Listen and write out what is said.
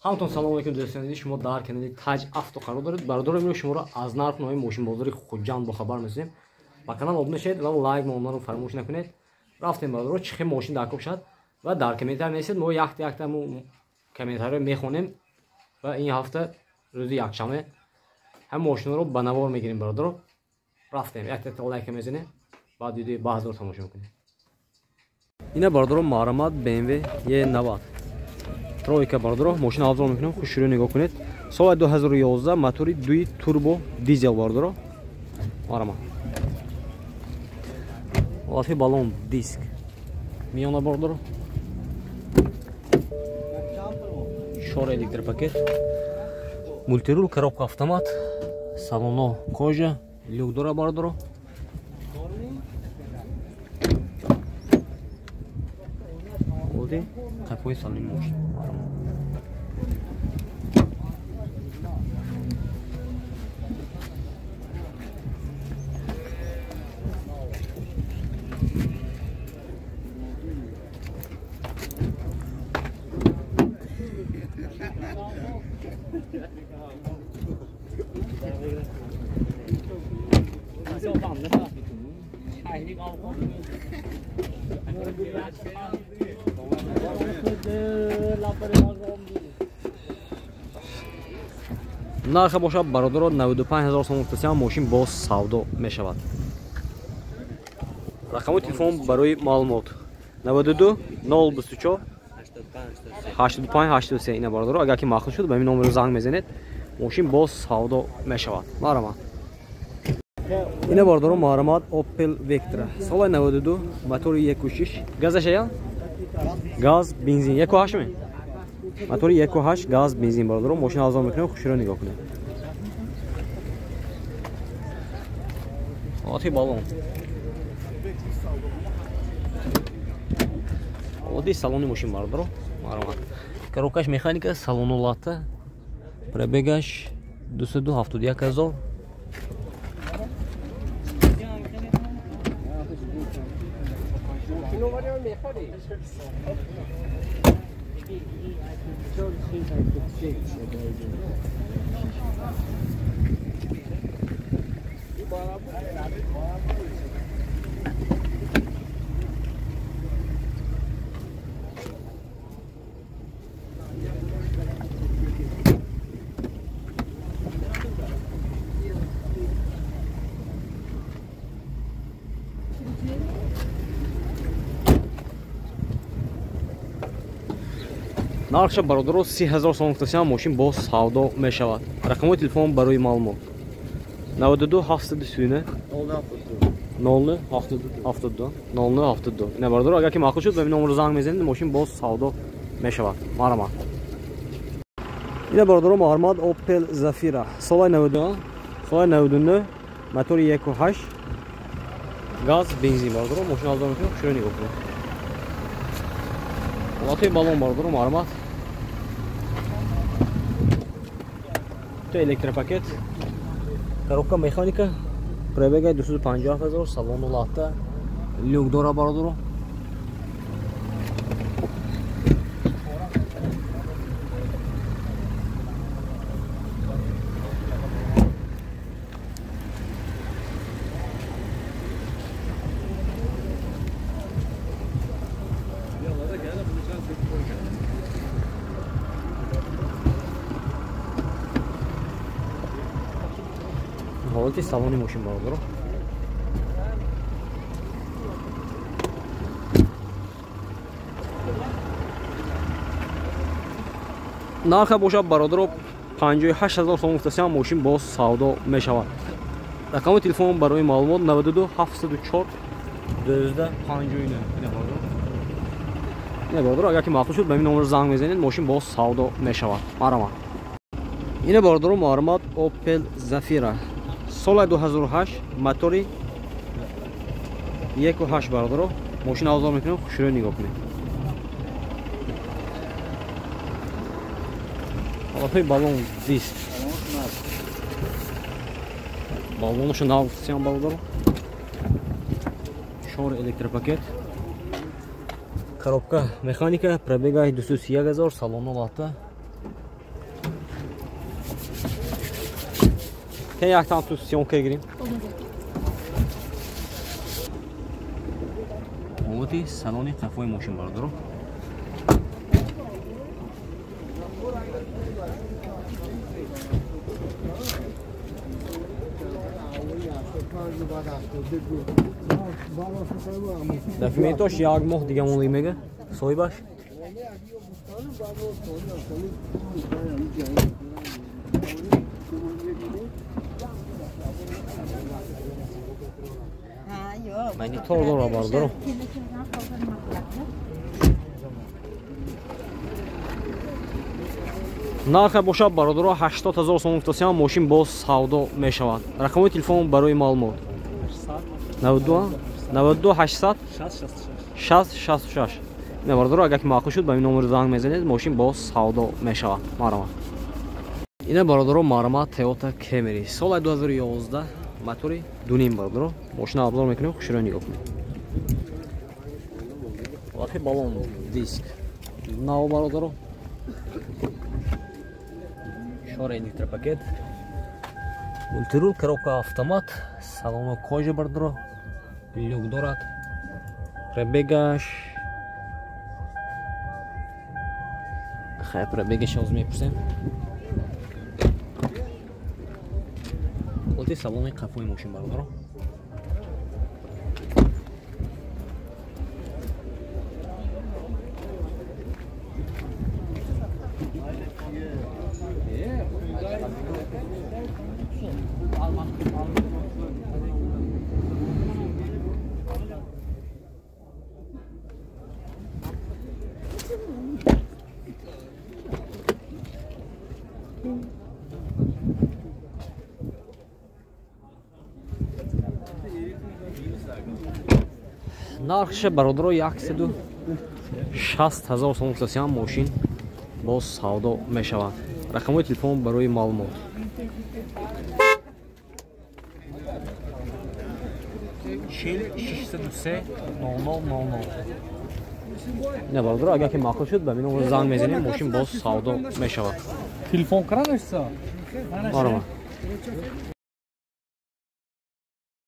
Ҳамтон салом алейкум дӯстони азиз, шумо дар канали Таҷ Авто қарор доред. Бародарам, имрӯз шуморо аз нархнои мошинбозори Хуҷанд бохабар месозем. Ба канал обуна шавед ва лайк монданро фаромӯш накунед. Рафтем бародаро, чӣ хел мошин даркор шавад ва дар комментар нависед. Мо якта якта комментарҳо мехонем ва ин ҳафта рӯзи якшанбе ҳам мошинро ба навор мегирем. Бародаро, рафтем, якта якта лайк мезанем, баъд видеои баъзро тамошо мекунем. Ина бародаро, марамат BMW E90 тройка. Бародаро, мошина обзор мекунем, хушрӯ нигоҳ кунед. Соли 2011, мотори 2 турбо дизел. Бародаро, марама лафи баллон диск миёна. Бародаро, чор электропакет, мультирул, коробка автомат, салоно кожа, люк дора. Бародаро, қафои салони мошин. Нарха бошад, бародаро, 95 000 сомон гуфтасиам, мошин боз савдо мешавад. Рақами телефон барои маълумот 92 024 85 83. Ина бародаро, агар ки маъқул шуд, ба ин номеро занг мезанед, мошин боз савдо мешавад. Марҳамат. Ина бародаро, марҳамат Opel Vectra, соли 92, мотори 1.6, газашая газ бензин, 1.8 ме, мотори 1.8 газ бензин. Бародаро, мошина обзор мекунем, хушро нигоҳ кунед. Ҳолати баллон, ҳолати салони мошин. Бародаро, марҳамат, коробкаш механика, салону латта, пробегаш 271 ҳазор. Нархша, бародаро, 30 000 сомон гуфтасиам, мошин боз савдо мешавад. Рақамҳои телефон барои маълумот 92 739 00 72 00 72. Ина бародаро, агар ки маъқул шуд, ба ин номеро занг мезанед, мошин боз савдо мешавад. Марҳамат. Ина бародаро, марҳамат Opel Zafira, соли 92, соли 99, мотори 1.8 газ бензин. Бародаро, мошин обзор мекунем, хушрӯ нигоҳ кунед. Ҳолати баллон. Бародаро, марҳамат то электропакет, коробка механика, пробега 257 ҳазор, салону латта, люк дора. Бародаро, ҳолати салони мошин. Бародаро, нарха бошад, бародаро, 58 000 сомон гуфтасиам, мошин боз савдо мешавад. Рақами телефон барои маълумот 92 704 12 59. Ина бародаро, агар ки маъқул шуд, ба ин номеро занг мезанед, мошин боз савдо мешавад. Марҳамат. Ина бародаро, марҳамат Opel Zafira, соли 2008, мотори 1.8. Бародаро, мошина обзор мекунем, хушрӯ нигоҳ кунед. Ҳолатҳои баллон диск, баллонашо нав гуфтасиам. Бародаро, чор электропакет, коробка механика, пробега 231 ҳазор, салону латта. Те яктан ту съёмка гирим. Омоди салони қафои мошин бародаро. Документош як моҳ дига монда мега соҳибаш. Монитор дора бародаро. Нархе бошад бародаро 80 000 сомон гуфтасиам, мошин боз савдо мешавад. Рақамҳои телефон барои маълумот 92 92 800 60 66. Не бародаро, агар ки маъқул шуд ба ин номер занг мезанед, мошин боз савдо мешавад. Марҳамат. Ина бародаро марҳамат Toyota Camry соли 2011 мотори 2.5 бародаро. Мошина обзор мекунем, хушро нигоҳ кунед. Лафи баллон диск нав бародаро. Шора электропакет, мультирул, коробка автомат, салону кожа бародаро, люк дорад. Пробегаш хай, пробегаш ҳозир мепурсем. Ҳолати салони қафои мошин бародаро. Нархша бародаро 160 000 сомон гуфтасиам, мошин боз савдо мешавад. Рақамҳои телефон барои маълумот 40 603 00 00. Не бародаро, агар ки маъқул шуд ба ин занг мезанем, мошин боз савдо мешавад. Телефон кранешса? Марҳамат.